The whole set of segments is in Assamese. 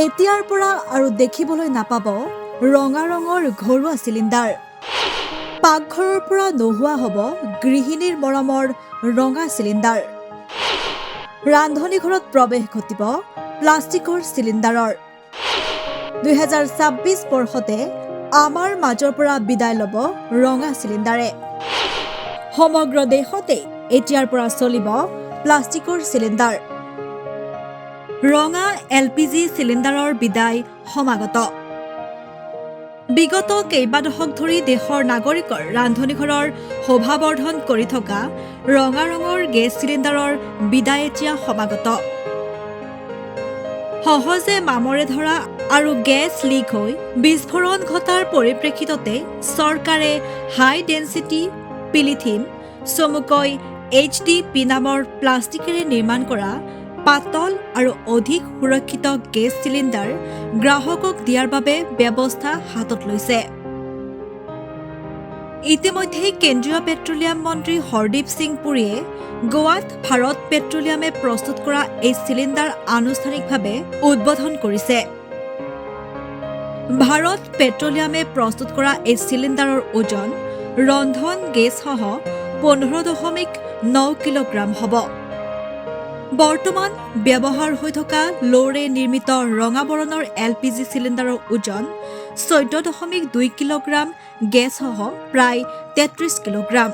এতিয়াৰ পৰা আৰু দেখিবলৈ নাপাব ৰঙা ৰঙৰ ঘৰুৱা চিলিণ্ডাৰ। পাকঘৰৰ পৰা নোহোৱা হ'ব গৃহিণীৰ মৰমৰ ৰঙা চিলিণ্ডাৰ। ৰান্ধনী ঘৰত প্ৰৱেশ ঘটিব প্লাষ্টিকৰ চিলিণ্ডাৰৰ। 2026 বৰ্ষতে আমাৰ মাজৰ পৰা বিদায় ল'ব ৰঙা চিলিণ্ডাৰে। সমগ্ৰ দেশতে এতিয়াৰ পৰা চলিব প্লাষ্টিকৰ চিলিণ্ডাৰ। ৰঙা এলপিজি চিলিণ্ডাৰৰ বিদায় সমাগত। বিগত কেইবা দশক ধৰি দেশৰ নাগৰিকৰ ৰান্ধনীঘৰৰ শোভাবৰ্ধন কৰি থকা ৰঙা ৰঙৰ গেছ চিলিণ্ডাৰৰ বিদায় এতিয়া সমাগত। সহজে মামৰে ধৰা আৰু গেছ লিক হৈ বিস্ফোৰণ ঘটাৰ পৰিপ্ৰেক্ষিততে চৰকাৰে হাই ডেঞ্চিটি পলিথিন, চমুকৈ এইচডিপি নামৰ প্লাষ্টিকেৰে নিৰ্মাণ কৰা পাতল আৰু অধিক সুৰক্ষিত গেছ চিলিণ্ডাৰ গ্ৰাহকক দিয়াৰ বাবে ব্যৱস্থা হাতত লৈছে। ইতিমধ্যে কেন্দ্ৰীয় পেট্ৰলিয়াম মন্ত্ৰী হৰদীপ সিং পুৰীয়ে গোৱাত ভাৰত পেট্ৰলিয়ামে প্ৰস্তুত কৰা এই চিলিণ্ডাৰ আনুষ্ঠানিকভাৱে উদ্বোধন কৰিছে। ভাৰত পেট্ৰলিয়ামে প্ৰস্তুত কৰা এই চিলিণ্ডাৰৰ ওজন ৰন্ধন গেছসহ 15.9 কিলোগ্ৰাম হ'ব। বৰ্তমান ব্যৱহাৰ হৈ থকা লোৰে নিৰ্মিত ৰঙা বৰণৰ এলপিজি চিলিণ্ডাৰৰ ওজন 14.2 কিলোগ্ৰাম, গেছসহ প্ৰায় 33 কিলোগ্ৰাম।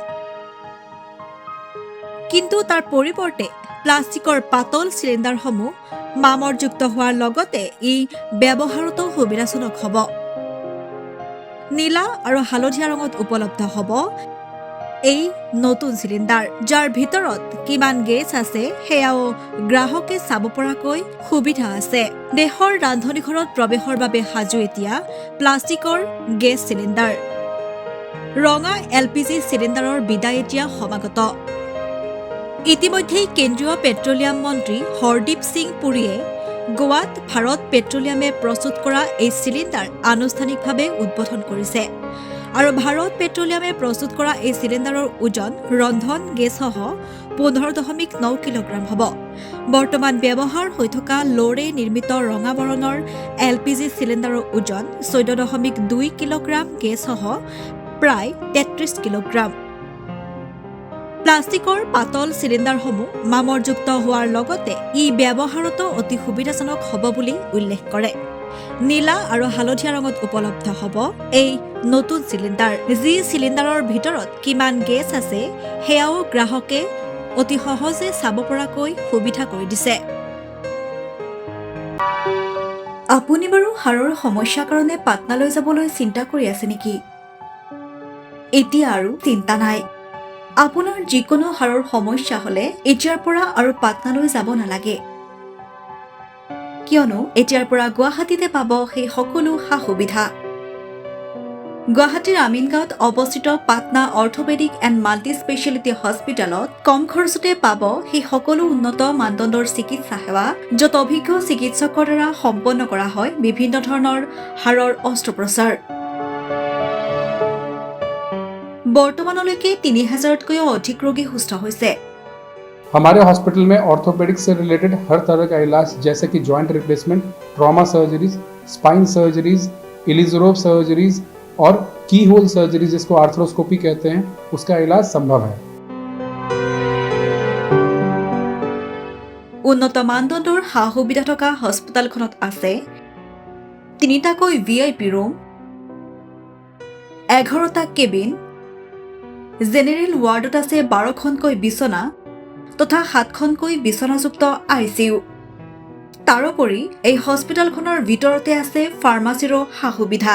কিন্তু তাৰ পৰিৱৰ্তে প্লাষ্টিকৰ পাতল চিলিণ্ডাৰসমূহ মামৰযুক্ত হোৱাৰ লগতে ই ব্যৱহাৰতো সুবিধাজনক হ'ব। নীলা আৰু হালধীয়া ৰঙত উপলব্ধ হ'ব এই নতুন চিলিণ্ডাৰ, যাৰ ভিতৰত কিমান গেছ আছে সেয়াও গ্ৰাহকে চাব পৰাকৈ সুবিধা আছে। দেশৰ ৰান্ধনী ঘৰত প্ৰৱেশৰ বাবে সাজু এতিয়া প্লাষ্টিকৰ গেছ চিলিণ্ডাৰ। ৰঙা এলপিজি চিলিণ্ডাৰৰ বিদায় এতিয়া সমাগত। ইতিমধ্যেই কেন্দ্ৰীয় পেট্ৰলিয়াম মন্ত্ৰী হৰদীপ সিং পুৰীয়ে গোৱাত ভাৰত পেট্ৰলিয়ামে প্ৰস্তুত কৰা এই চিলিণ্ডাৰ আনুষ্ঠানিকভাৱে উদ্বোধন কৰিছে আৰু ভাৰত পেট্ৰলিয়ামে প্ৰস্তুত কৰা এই চিলিণ্ডাৰৰ ওজন ৰন্ধন গেছসহ 15.9 কিলোগ্ৰাম হ'ব। বৰ্তমান ব্যৱহাৰ হৈ থকা লোৰে নিৰ্মিত ৰঙা বৰণৰ এলপিজি চিলিণ্ডাৰৰ ওজন 14.2 কিলোগ্ৰাম, গেছসহ প্ৰায় 33 কিলোগ্ৰাম। প্লাষ্টিকৰ পাতল চিলিণ্ডাৰসমূহ মামৰযুক্ত হোৱাৰ লগতে ই ব্যৱহাৰতো অতি সুবিধাজনক হ'ব বুলি উল্লেখ কৰে। নীলা আৰু হালধীয়া ৰঙত উপলব্ধ হ'ব এই নতুন চিলিণ্ডাৰ, যি চিলিণ্ডাৰৰ ভিতৰত কিমান গেছ আছে সেয়াও গ্ৰাহকে অতি সহজে চাব পৰাকৈ সুবিধা কৰি দিছে। আপুনি বাৰু হাড়ৰ সমস্যাৰ কাৰণে পাটনালৈ যাবলৈ চিন্তা কৰি আছে নেকি? এতিয়া আৰু চিন্তা নাই। আপোনাৰ যিকোনো হাড়ৰ সমস্যা হ'লে এতিয়াৰ পৰা আৰু পাটনালৈ যাব নালাগে, কিয়নো এতিয়াৰ পৰা গুৱাহাটীতে পাব সেই সকলো সা সুবিধা। গুৱাহাটীৰ আমিনগাঁৱত অৱস্থিত Patna orthopaedic and multi speciality হস্পিটেলত কম খৰচতে পাব সেই সকলো উন্নত মানদণ্ডৰ চিকিৎসা সেৱা, য'ত অভিজ্ঞ চিকিৎসকৰ দ্বাৰা সম্পন্ন কৰা হয় বিভিন্ন ধৰণৰ হাড়ৰ অস্ত্ৰোপচাৰ। বৰ্তমানলৈকে 3000তকৈও অধিক ৰোগী সুস্থ হৈছে। हमारे हॉस्पिटल में ऑर्थोपेडिक्स से रिलेटेड हर तरह का इलाज, जैसे कि joint replacement, trauma surgeries, spine surgeries, Ilizarov surgeries और की होल सर्जरी, जिसको आर्थ्रोस्कोपी कहते हैं, उसका इलाज संभव है। উন্নত মানদণ্ডৰ সা সুবিধা থকা হস্পিটেলখনত আছে তিনিটাকৈ ভিআইপি ৰুম, 11টা কেবিন, জেনেৰেল ৱাৰ্ডত আছে 12খনকৈ বিচনা তথা সাতখনকৈ বিচনাযুক্ত আইচিইউ। তাৰোপৰি এই হস্পিটেলখনৰ ভিতৰতে আছে ফাৰ্মাচীৰো সা সুবিধা।